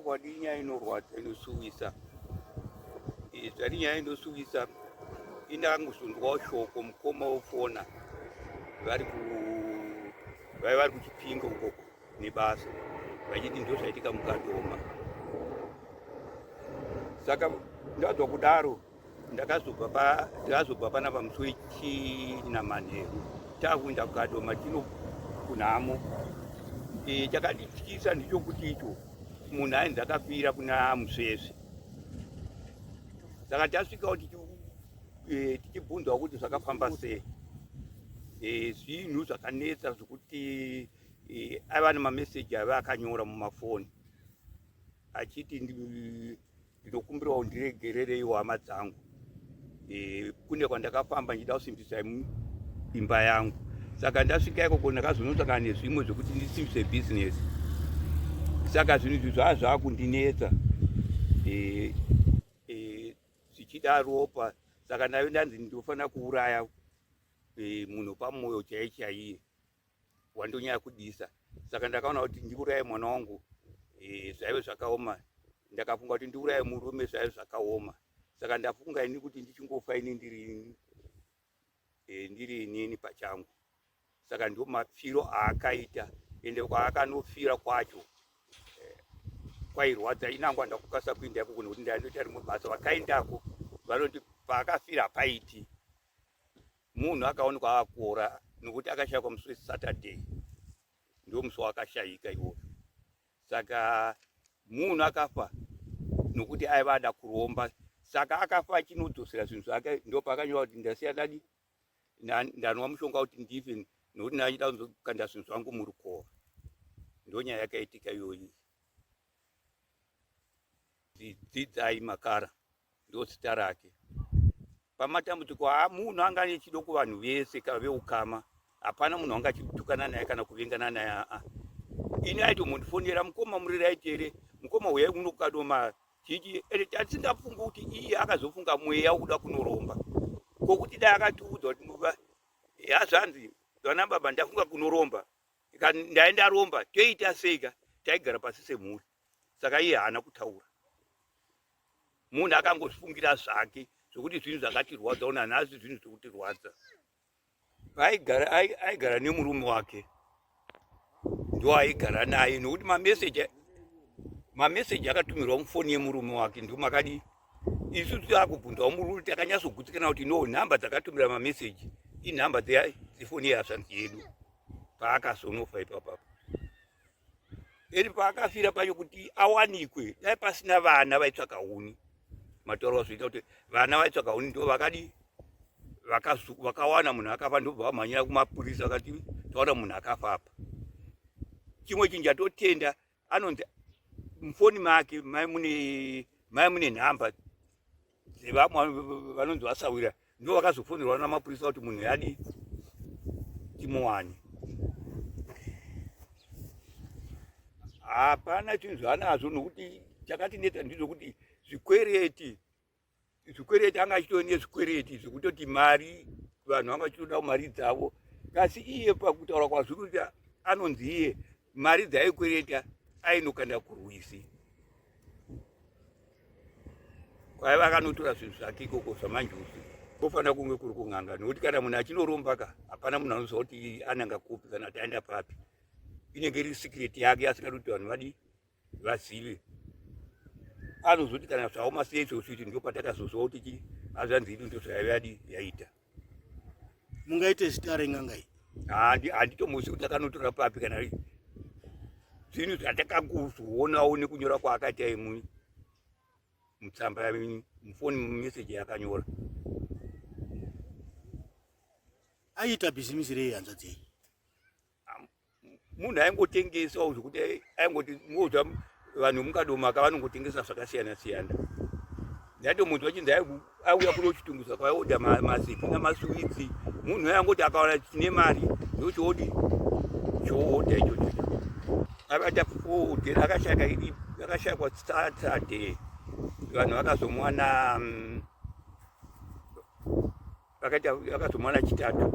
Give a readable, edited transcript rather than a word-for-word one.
Pachokwadi inyaya inorwadza inosuwisa. Zvari nyaya inosuwisa indakangozonzwawo shoko mukoma wofona vari ku vaiva vari kuchipinga ukoko nebasa vachiti ndozvaitika mukadoma. Saka ndazwa kudaro ndakazobva pa ndakazobva panapa musi wechina manheru takuenda kukadoma tino kunhamo e, chakandityisa ndichokuti icho munhu ainzi akafira kuna musvesve saka tasvikawo e, tichibvunzwa kuti zvakafamba sei e, zvinhu zvakanetsa zvekuti e, aiva nemameseji aiva akanyora mumafoni achiti ndinokumbirawo ndiregerereiwo hama dzangu e, kune kwandakafamba ndichida kusimbisa imba yangu saka ndasvika ikoko ndakazonotsvakana nezvimwe zvekuti ndisimbise bhizinesi saka zvinhu izvi zvaa zvakundinetsa e, e, zvichida ropa saka ndave ndanzi ndinofanira kuuraya e, munhu pamwoyo chaiye chaiye wandonyaya kudisa saka ndakaona kuti ndiuraye mwana wangu e, zvaive zvakaoma ndakafunga kuti ndiuraye murume zvaive zvakaoma saka ndafunga ini kuti ndichingofa ini ndiri e, ndiri inini pachangu saka ndiwo mafiro aakaita ende kwaakanofira kwacho e, kwairwadza inangwa ndakukasa kuinda ikoko nekuti ndaindoita rimwe basa vakaindako vanoti paakafira hapaiti Munhu akaonekwa akuora nokuti akashaikwa musi weSaturday ndiwo musi waakashaika iwoyo. Saka munhu akafa nokuti aiva ada kuromba, saka akafa achinodzosera zvinhu zvake, ndopaakanyora kuti ndasiya dadi ndanwa mushonga kuti ndife nokuti ndachida kuzokanda zvinhu zvangu murukova. Ndonyaya yakaitika iyoyi. Dzidzai Makara ndozita rake. Pamatambudziko aa munhu anga ane chido kuvanhu vese ka veukama hapana munhu anga achitukana naye kana kuvengana naye aa ini aitomondifonera mukoma muri right here mukoma huyai kuno kukadoma chichi ende tatingafunga kuti iye akazofunga mweya wekuda kunoromba kokuti dai akatiudza kuti yazvanzi vana baba ndafunga kunoromba ndaenda romba toita seika taigara pasi semhuri saka iye haana kutaura munhu akangozvifungira zvake zvekuti zvinhu zvakatirwadza ona nhasi zvinhu zvekutirwadza aigara aigara nemurume wake ndo aigara naye nokuti mameseji mameseji akatumirwa mufoni yemurume wake ndo makadii isu takubvunzawo murume takanyatsogutsikana kuti no nhamba dzakatumira mameseji inhamba dzefoni yehasvanzi yedu paakazonofa ipapapo eri paakafira pacho kuti awanikwe dai pasina vana vaitsvaka huni matauro azvoita kuti vana vaitsvaka huni ndo vakadi vakawana munhu akafa ndobva vamhanyira kumapurisa vakati taona munhu akafa apa chimwe chinhu chatotenda anonzi mufoni make mai mune mai mune nhamba dzevamwe vanonzi vasawira ndo vakazofonerwa namapurisa kuti munhu yadi timuwane hapana chinhu zvaanazvo nokuti chakatinetsa ndizvokuti zvikwereti zvikwereti anga achitori nezvikwereti zvekutoti mari vanhu vanga vachitodawo mari dzavo kasi iye pakutaura kwazviri kuti anonzi iye mari dzaaikwereta ainokanda kurwizi kwaiva akanotora zvinhu zvake ikoko zvamanjuzu kofanira kunge kuri kun'anga nekuti kana munhu achinoromba ka hapana munhu anoziva kuti ananga kupi kana kuti aenda papi inenge iri secret yake asingadi kuti vanhu vadii vazive anozoti kana zvaoma sei zvosviti ndo patakazozwa kuti chi hazvanzi idi ndo zvaive yadi yaita mungaite zita ren'anga iyi handitomuzi kuti akanotora papi kana zvinhu zvatakangozoonawo nekunyora kwaakaita imwi mutsamba mufoni mumeseji yaakanyora aiita bhizimisi rei hanzvadzi iyi munhu aingotengesawo zvekuti aingoti moza vanhu mukadomaka vanongotengesa zvakasiyana siyana ndatomunzwa chinzi auya kuno chitunguza kwaioda mazipi namasuwitsi munhu aingoti akawana chine mari ndochoodi chooda ichocho abata fodhe akashaka akashakwa saturday vanhu vakazomuwana mm, vakaita vakazomwana chitatu